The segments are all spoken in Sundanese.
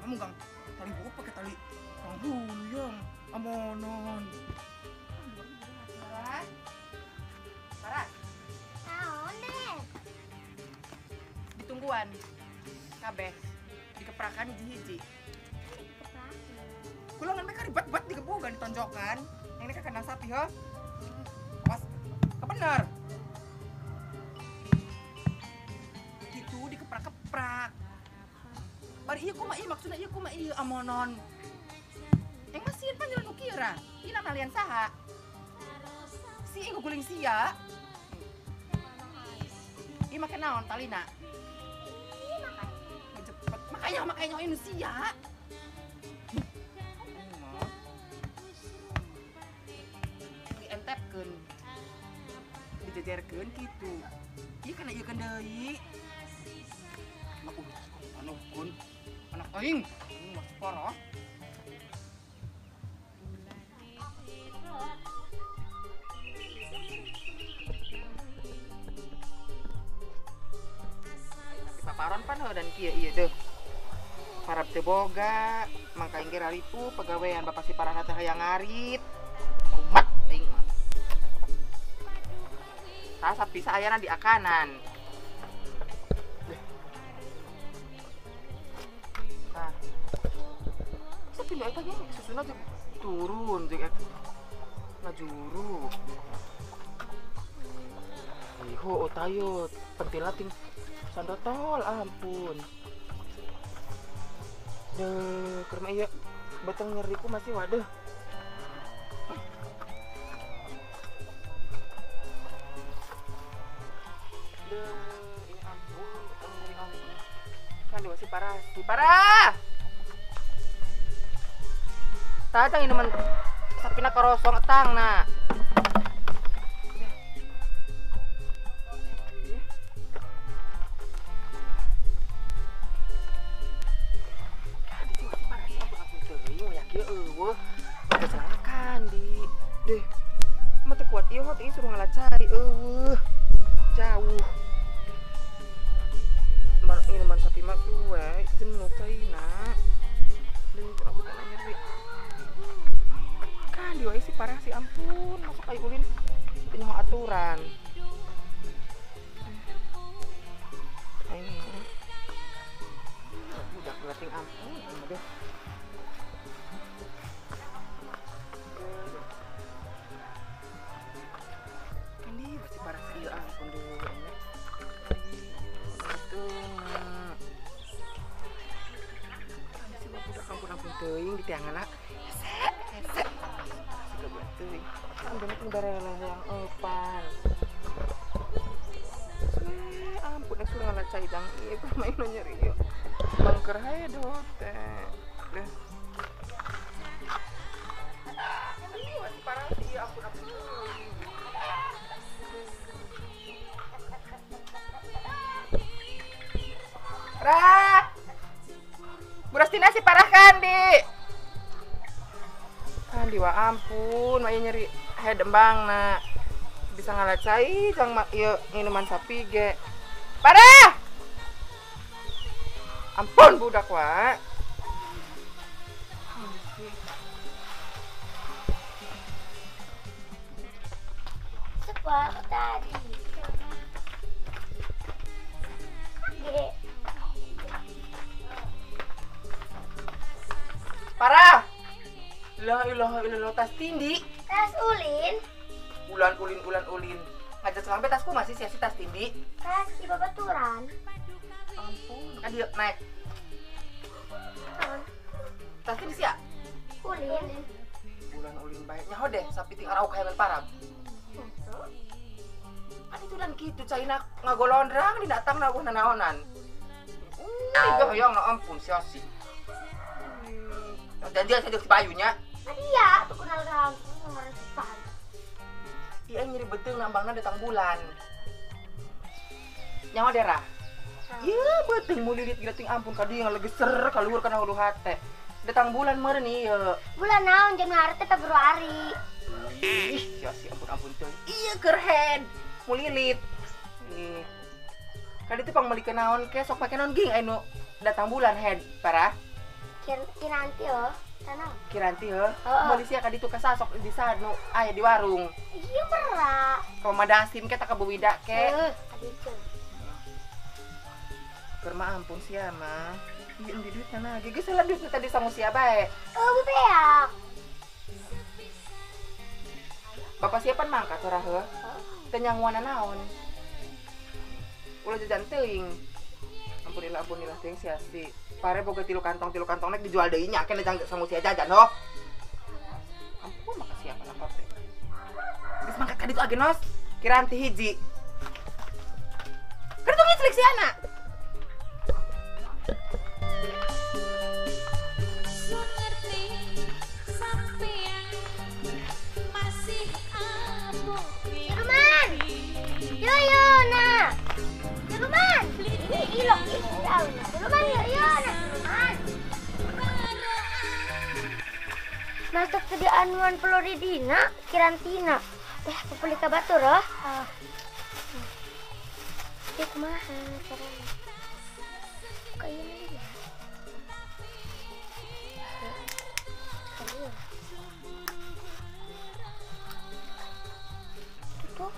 Munggang tali buku pakai tali huyang amonon. Parah, parah. Naon deh? Ditungguan, kabeh, dikeprakan hiji-hiji. Kulangan mereka ribet-bet digebugan ditonjokan. Yang ini ke kandang sapi, ho. Awas, kebener. Gitu dikeprak-keprak. Bari ieu kumaha ieu maksudna ieu kumaha ieu amonon. Yang masih panggilan nu kira. Ieu namalian saha? Si ieu guling sia. Ieu make naon talina? Ngejepet. Makanya ieu nu sia. Dientepkeun. Dijejerkeun kitu. Ieu kana ieu keun deui. Anuh pun anak aing mas parah. Paparon pan heuh dan kieu ieu deuh. Parab teu boga, mangka aing ge raripu pagawean bapak si parah teh hayang ngarit. Umat aing mah. Tah sapi saayana di akanan. Tapi nu eta ge susuna teh turun jeung eta ngajuru. Iho tayot pentil ting sandotol ampun. Deuh keur mah ieu beteng nyeriku masih waduh. Deuh ini ampun beteng nyeri ampun. Kan masih parah, si parah. Tajang ini men sapina korosong etang na. Di deh mah teu kuat ieu hot ieu suruh ngalacai eueuh jauh. Man minuman sapi mah we jenuh caina. Deui aku teh nyeri. Kan diwai si parah si ampun masuk ai ulin teu nyaho aturan. Aing budak gelating ampun deh. Ini pasti parah sih ampun deh. Itu si budak ampun ampun teuing di tiangan hese hese. Teuing. Ampun itu barela yang epan. Ampun ek surang ngala cai dang ieu kumaha nu nyeri ieu. Bangker hae doh teh. Deh. Masih parah sih ampun ampun. Rah. Burastina si parah kan di. Kan di wa ampun, mah nyeri head embang na. Bisa ngalacai jang ieu minuman sapi ge. Parah. Ampun budak wa. Sebuah tadi. Kaget. Parah. La ilaha illallah tas tindi. Tas ulin. Ulan ulin ulan ulin. Ngajak sampai tasku masih sia-sia tas tindi. Tas di babaturan. Ampun, kan dia naik. Tas tindi sia. Ulin. Ulan ulin baik. Nyaho deh sapi ting arauk hayang parab. Kan itu dan kitu caina ngagolondrang di datang nawuh nanaonan. Tiga hoyong na ampun sia-sia. Janjian saya jeung si Bayunya. Dia tuh kenal kemarin si Bayu. Iya nyeri beuteung nambangna datang bulan. Nyawa derah. Iya beuteung mulilit gila ting ampun ka dieu ngalegeser kaluhur kana hulu hate. Datang bulan meureun ieu. Bulan naon Januari teh Februari. Ih, sia si ampun-ampun teuing. Iya keur head mulilit. Ih. Kali itu pang meulikeun naon ke sok pake naon ging anu datang bulan head parah. Kiranti oh, tanah. Kiranti heuh. Meuli sia ka ditu ka sok di nu aya di warung. Iya berak. Ka Madasim ke tak ka Buwida ke. Heeh, ka ditu. Keur mah ampun sia mah. Ieu endi duitna na ge geus heula duitna tadi sangu sia bae. Oh, beak. Bapak siapan mangkat ora heuh? Teu nyanguana naon. Ulah jajan teuing. Ampunilah ampunilah teuing sia si. Pare boga tilu kantong nek dijual deui nya keneh jang sangu sia jajan ho. Ampun makasih apa lapor teh. Geus mangkat ka ditu agenos. Kiranti hiji. Keur tong ngiclik si anak. Siluman! Yo nah. Siluman! Ini ilok hijau. Siluman yo nah. Siluman. Masuk ke di anuan Floridina, Kirantina. Pupuli ka batur oh. Ieu kumaha carana? Buka ieu mah ya. Tutup.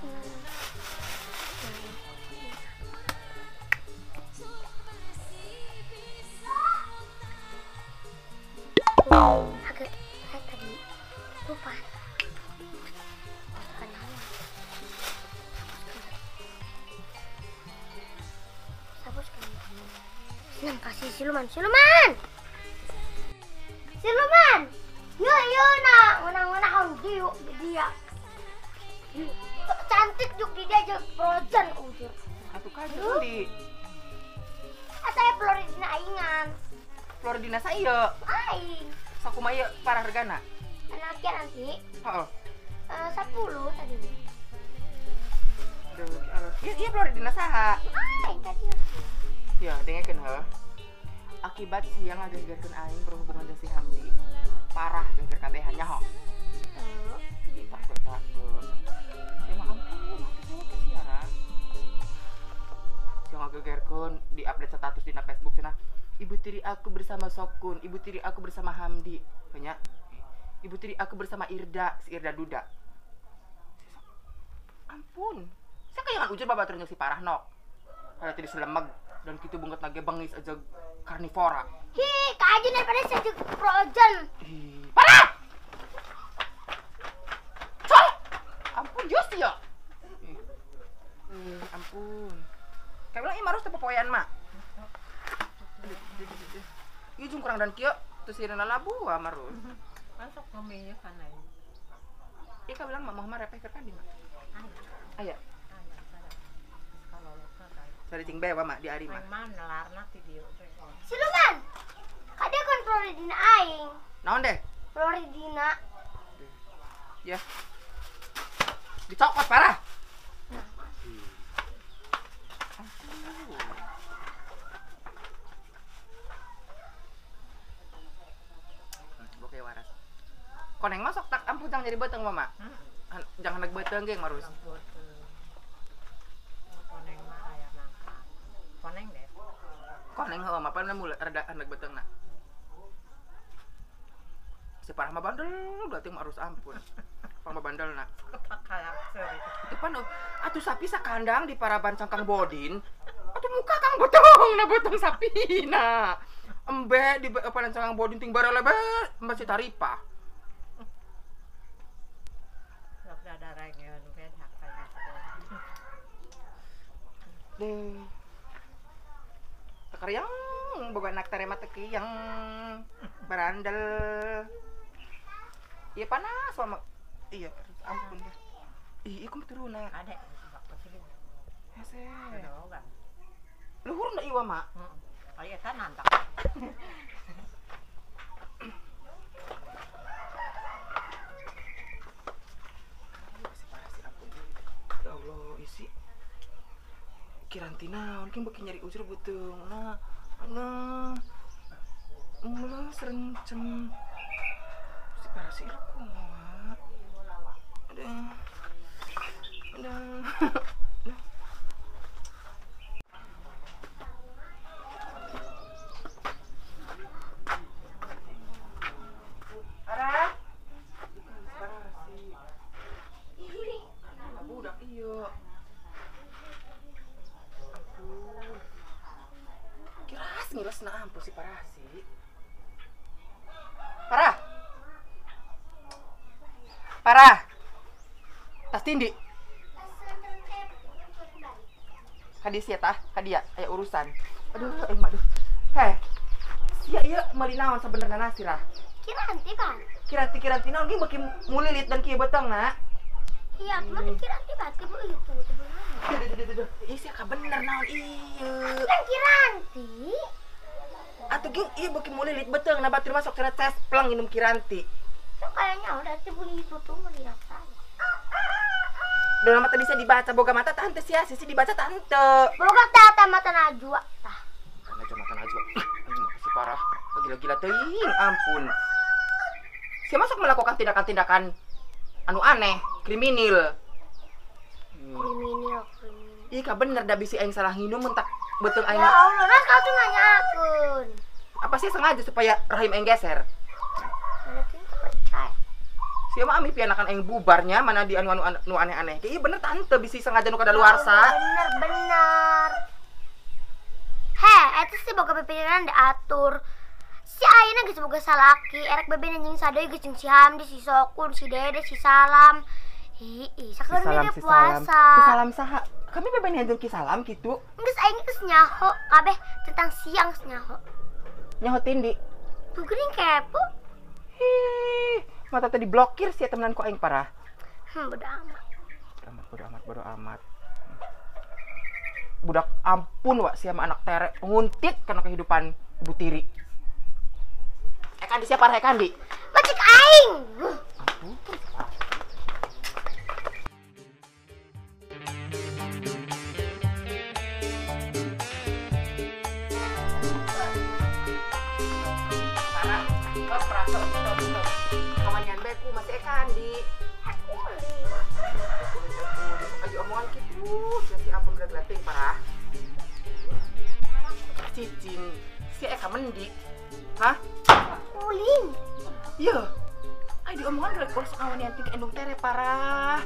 Agak saya tadi lupa. Senang kasih siluman, siluman, siluman. Yo yo nak, ngonang-ngonang dia dia. Cantik juga dia aja frozen ujur. Atuh kaje di. Saya Floridina aingan. Floridina saya. Aing. Sakumaha ieu parah regana? Anaknya nanti. Heeh. 10 tadi. Duh, ieu ieu Floridina saha? Aing tadi. Ya, dengekeun heuh. Akibat siang ngagegerkeun aing berhubungan jeung si Hamdi. Parah geger kabehan nya ho. Heeh. Tak tak. Ya mah ampun, hati saya ke siara. Siang ngagegerkeun di update status dina Facebook cenah. Ibu tiri aku bersama Sokun, ibu tiri aku bersama Hamdi. Banyak. Ibu tiri aku bersama Irda, si Irda Duda. Ampun. Saya kayak ujur babatur si parah nok. Kalau tadi selemeg dan gitu bunget lagi bengis aja karnivora. Hi, kaji daripada sejuk frozen. Hi, parah! Col! Ampun, jus ya. Ampun. Kayak bilang ieu harus teu popoean mak. Ieu jeung kurang dan kieu teu sirena labu amarus. Masuk ngomongnya kan aing. Ieu ka bilang mah mah repeh keur kan di mak. Aya. Cari cing bewa mak di ari mah. Mana larna ti dieu teh. Siluman. Kade kon Floridina aing. Naon deh? Floridina. Ya. Dicokot parah. Oke waras. Koneng masuk tak ampun jangan jadi beuteung mama. Jangan hendak beuteung geng marus. Koneng mah aya nangka. Koneng deh. Koneng heuh mah pan mulai rada hendak beuteungna. Si parah mah bandel berarti mah harus ampun. Pang mah bandelna. Itu pan atuh sapi sakandang di paraban cangkang bodin. Atuh muka kang beuteung na beuteung sapina. Embe di paraban cangkang bodin ting baralebe masih taripah. Deh. Tekeriang boga anak terema tekiyang barandel. Iya panas sama. Iya, ampun deh. Ih, ieu kumaha turunna? Ada. Hese. Luhur na iwa mak. Heeh. Ari eta nantak. Kiranti naon king beuki nyeri ujur beuteung. Nah, nah. Mulah serenceng. Si parah si ieu kumaha. Aduh. Aduh. Arah. Budak ieu. Ampun. Kiras ngiles na ampun si parah si. Parah. Parah. Tas tindi. Kadi sia tah, kadi ya, aya urusan. Aduh, aing mah aduh. Heh. Sia ieu meuli naon sabenerna sirah? Kiranti, Pan. Kiranti-kiranti naon ge beuki mulilit dan kieu beteng na. Iya, mah kiranti berarti bu itu sebenarnya. Duh, duh, duh, duh. Ih, sia ka bener naon ieu. Kan kiranti. Atuh ging ieu beuki mulilit beteng na batur masuk cenah ces pleng minum kiranti. So kayaknya udah sih bu itu tuh melihat saya. Dalam mata bisa dibaca boga mata tante sia sisi dibaca tante. Boga tata mata najwa tah. Najwa mata najwa. Anjing makasih parah. Gila-gila teuing ampun. Sia masuk melakukan tindakan-tindakan anu aneh, kriminal. Kriminal, kriminal. Ih, ka bener da bisi aing salah nginum mun tak beuteung aing. Ya Allah, nah kau tuh nanyakeun. Apa sih sengaja supaya rahim aing geser? Mana tuh percaya. Sia mah ami pianakan aing bubarnya mana di anu anu aneh-aneh. Iya bener tante bisi sengaja nu kadaluarsa. Bener bener. Heh, eta sih boga pipiran diatur. Si ayeuna geus boga salaki, erek bebe jeung sadaya geus jeung si Hamdi, si Sokun, si Dede, si Salam. Hi, sakeun Salam, bebe si Salam. puasa. Si Salam saha? Kami bebe jeung Ki Salam kitu. Geus aing geus nyaho kabeh tentang siang geus nyaho. Nyaho tindi. Tuh geuning kepo. Hi, mata tadi diblokir sih temenan ku aing parah. Bodo amat. Amat bodo amat bodo amat. Budak ampun wak sia mah anak tere nguntit karena kehidupan ibu tiri. Andi siapa parah Andi? Macik aing. Ampun. Parah, oh, perasa, stop, stop. Kawanyan beku masih Eka Andi. Ayo omongan gitu, si ampun udah gelating parah. Cicing, si Eka mendi. Hah? Ulin. Iya. Ay diomongan geus urus awan yang tinggi endung tere parah.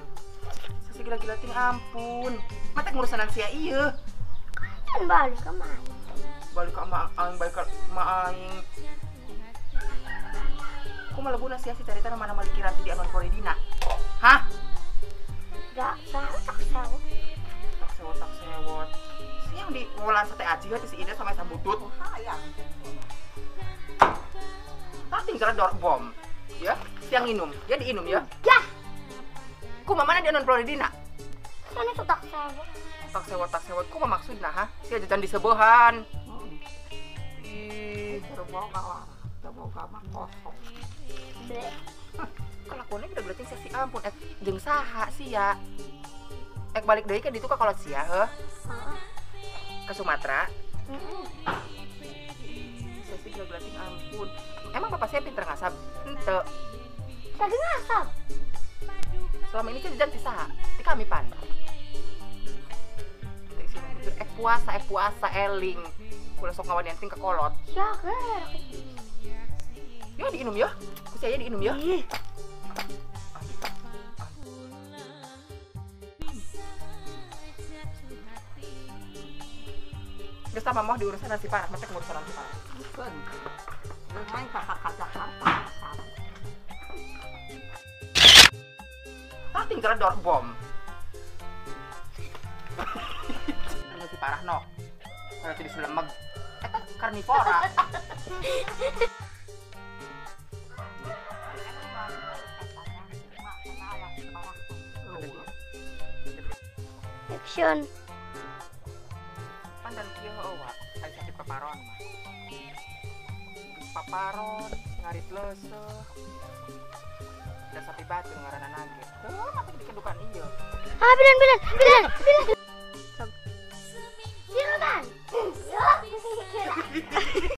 Sasi gila-gila ting ampun. Mata ngurusan sia ieu. Kan balik ke mana? Balik ka ma aing, balik ka ma aing. Ku malebuna sia si carita mana mali kiranti di anon Floridina. Hah? Enggak, salah tak sewot. Tak sewot, tak sewot. Siang di wulan sate aci heuh si Ida sama sambutut. Hayang. Tah tinggal dor bom. Ya, siang minum. Ya diinum ya. Ya. Ku mana di anon Floridina? Sana tuh tak sewot. Tak sewot, tak sewot. Ku mah maksudna ha? Sia jajan di sebohan. Ih, Teu boga lah, teu boga mah kosong. Bleh. Kelakuannya udah berarti sia si ampun ek jeung saha sia. Ek balik deui ka ditu ka kolot sia heuh. Heeh. Ke Sumatera. Heeh. Sia sih gila gelating ampun. Emang bapak saya pinter ngasap? Henteu. Tadi ngasap. Selama ini jajan ti saha? Ti kami pan. Teh sih ek puasa eling. Kula sok ngawan ting ke kolot. Ya ger. Ya diinum ya. Ku sia diinum ya. Ih. Geus tah mah diurusan si parah, mata ngurusan si parah. Bukan. Main kakak ka Jakarta. Tah tinggal dor bom. Anu si parah no. Kalau tidak selemeg. Eta karnivora. Action. Pandan kieu heueuh wa, aya sakit paparon mah. Paparon, ngarit leuseuh. Da sapi batu ngaranna nage. Teu mah dikedukan ieu. Ah, bilan bilan bilan bilan. Sok.